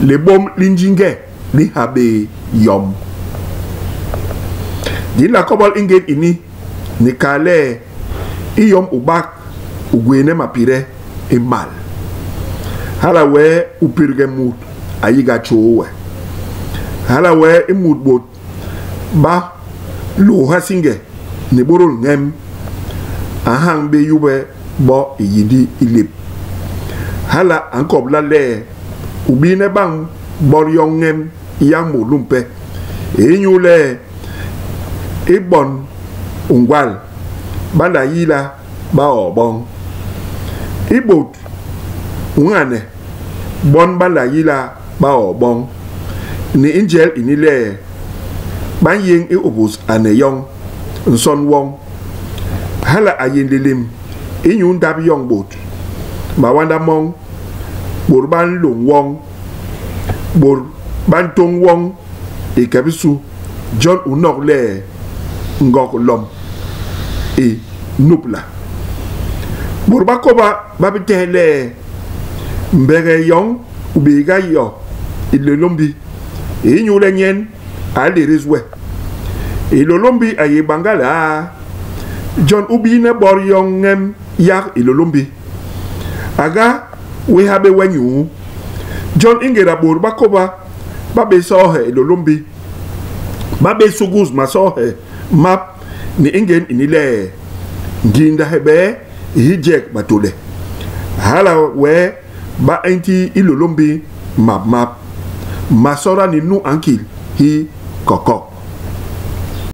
Libôm li njiñge li nha bé yom. Di nla kobol i ngén ini ni kal le i yom u bak u gwééne mapide i mal. Hala wee u pirge mut a yiga tjôô we. Hala wee i mut bôt ba nlôôha siñge ni bôdôl ñem, a nhañ bé yube bo i yindi i lép. Hala a nkobla le u biine bañ bot yoñ ñem yak mut numpe, inyule i bon u ngwal ba nla yila baoo boñ. I bôt u ñane bon ba nla yila baoo boñ, ni i njel ini le ba nyéñ i ôbôs ane yoñ, nson woñ. Hala a yé nlélém inyu ndap yoñ bôt, mawanda moñ, bôt ba nlôñ woñ, bôt ba ntôñ woñ i ke bisu. Jon u nok le ngok lom i nupla. Bôt ba kôba ba bi tehe le mbegee yoñ u bééga yo i Hilôlômbi inyule nyen a lédés we. Hilôlômbi a yé bañga liaa, jon u biine bot yoñ ñem yak Hilôlômbi. A ga wéha bé we nyuu. Jon i ngéda bôt ba kôba ba bé soohe Hilôlômbi, ba bé sugus masoohe map ni i ngén ini le, Ngiinda hibee hi jek batôle. Hala wee ba nti Hilôlômbi map map. Masoola ni nu a nkil hi kokok.